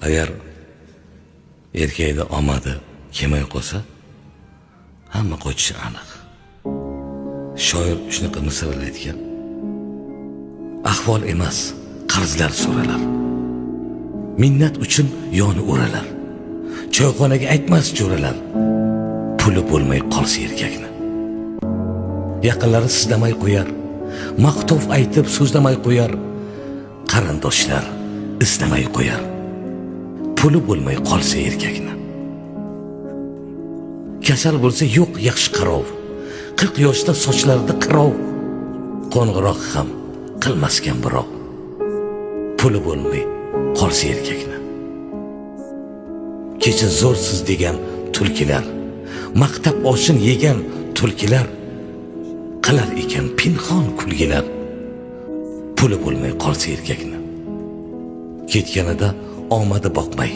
Agar erkakda omadi kelmay qolsa, hamma qochishi aniq. Shoir shunaqa misralar aytgan: ahvol emas, qarzlar so'ralar, minnat uchun yoni o'ralar, choyxonaga aytmas jo'ralar, puli bo'lmay qolsa erkakni. Yaqinlari sizlamay qo'yar, maqtov aytib so'zlamay qo'yar, qarindoshlar izlamay qo'yar, puli bo'lmay qolsa erkakni. Kasal bo'lsa, yo'q yaxshi qarov, 40 yoshda sochlarida qirov, qo'ng'iroq ham qilmaskan birov, puli bo'lmay qolsa erkakni. Kecha zo'rsiz degan tulkilar, maqtab oshin yegan tulkilar, qilar ekan pinhon kulgilar, puli bo'lmay qolsa erkakni. Ketganida omadi boqmay.